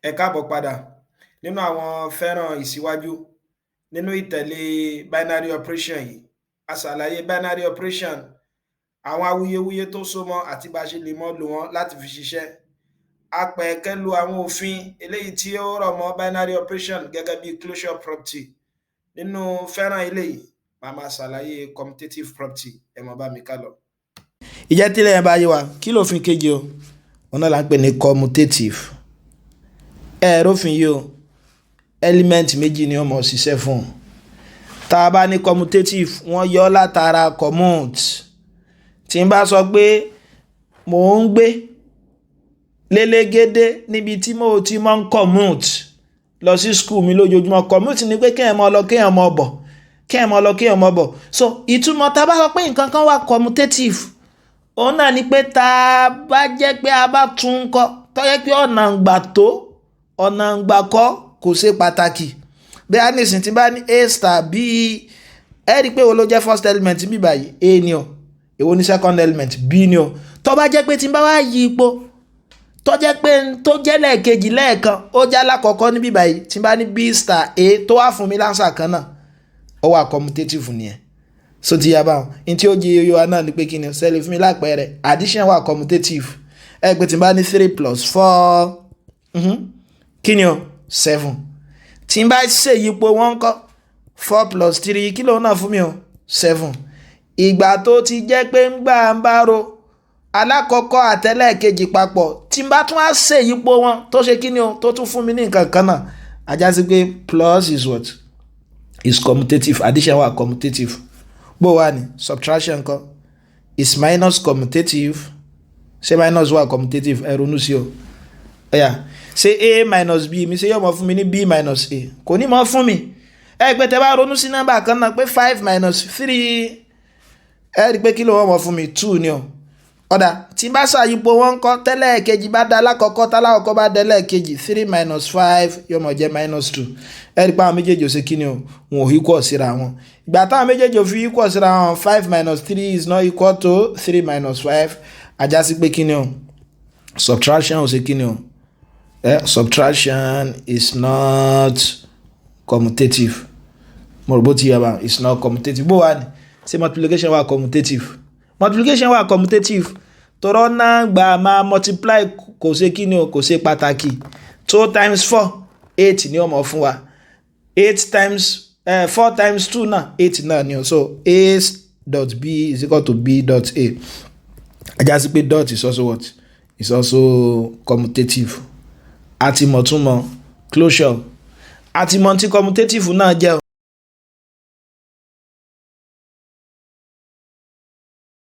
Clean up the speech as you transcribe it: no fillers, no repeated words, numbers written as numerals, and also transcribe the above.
Ẹ káàbọ̀ padà nínú àwọn fọ́nrán ìsíwájú nínú ìtẹ̀lé binary operation yìí. A ṣàlàyé binary operation, àwọn awuyewuye tó so mọ́ àti bá a ṣe lè máa lò wọ́n láti fi ṣiṣẹ́. A pẹ̀kẹ́ lu àwọn òfin eléyìí tí ó rọ̀ mọ́ binary operation gẹ́gẹ́ bí closure property. Nínú fọ́nrán eléyìí, màá máa ṣàlàyé commutative property. Ẹ máa bá mi ká lọ. Ìjẹ́ tí lẹ́yìn bá yé wa, kí lòfin kejì o? Òun náà là ń pè ní commutative. Ẹ rófin yìí o, element méjì ni ó mọ̀ ṣiṣẹ́ fún un. Tá a bá ní commutative, wọ́n yọ látara commute. Tí n bá sọ pé mò ń gbé lélégédé níbi tí mo ti máa ń commute lọ sí school mi lójoojúmọ́. Commute ni pé kéèyàn máa lọ, kéèyàn máa bọ̀, kéèyàn máa lọ, kéèyàn máa bọ̀. So ìtumọ̀ tá a bá sọ pé nǹkan kan wà commutative, òun náà ni pé tá a bá jẹ́ pé a bá tún kọ́, tó yẹ pé ọ̀nà ìgbà tó ọ̀nà ìgbà kọ́ kò ṣe pàtàkì. Bí a nísìn tí bá ní A star B, ẹ rí i pé wo ló jẹ́ first element bí báyìí? A ni o. Èwo ni second element? B ni o. Tó bá jẹ́ pé tí n bá wá yí ipò, tó jẹ́ pé tó jẹ́ lẹ́ẹ̀kejì lẹ́ẹ̀kan, ó já lákọ̀ọ́kọ́ níbí báyìí, tí n bá ní B star A, tó wá fún mi l'answer kan náà, ó wà commutative nìyẹn. So ti yá báwọn ní tí ó jẹ iye wa náà ni pé kí ni sẹ́lẹ̀ fún mi lápẹẹrẹ? Addition wà commutative. Ẹ pé tí n bá ní three plus four, kí ni o? Seven. Tí n bá ṣèyípo wọn kọ́, four plus three, kí lóun náà fún mi o? Seven. Ìgbà tó ti jẹ́ pé ń gbà ń bá ro alákọ̀ọ́kọ́ àtẹlẹ́ẹ̀kejì papọ̀, tí n bá tún á ṣèyípo wọn, tó ṣe kí ni o, tó tún fún mi ní nǹkan kan náà, á já sí pé plus is what? Is commutative. Addition wà commutative. Bó wà ní subtraction kọ́? Is minus commutative? Ṣé minus wà commutative? Ẹ ronú sí o. Ọ̀yà, ṣé A minus B mi, ṣé yóò mọ fún mi ní B minus A? Kò ní mọ fún mi. Ẹ pé tẹ bá ronú sí nọ́mbà kan náà pé five minus three, ẹ rí i pé kí ló wọ́n mọ̀ fún mi? Two ni o. Ó dáa, tí n bá ṣàyípo wọn kọ́, tẹ́lẹ̀ kejì bá da alákọ̀ọ́kọ́, tálákọ̀ọ́kọ́ bá dá lẹ́ẹ̀kejì, three minus five yóò mọ̀ jẹ́ minus two. Ẹ rí i pé àwọn méjèèjì ò ṣe kí ni o, wọn ò equal síra wọn. Ìgbà táwọn méjèèjì ò fi equal síra wọn, five minus three is not equal to three minus five. Á já sí pé kí ni o? Subtraction ò ṣe kí ni o? Subtraction is not commutative. Mo rò bó ti yẹ bá, is not commutative. Bó wà ní, ṣé multiplication wà commutative? Multiplication wà commutative tọrọ náà gbà máa multiply kò ṣe kí ni o, kò ṣe pàtàkì. Two times four, eight ni ó mọ̀ fún wa. Eight times four times two náà, eight náà ni o. So A dot B is equal to B dot A. Á já sí pé dot is also what? Is also commutative. Àti mọ̀túnmọ̀ closure, àti mọ̀ tí commutative náà jẹ́ o.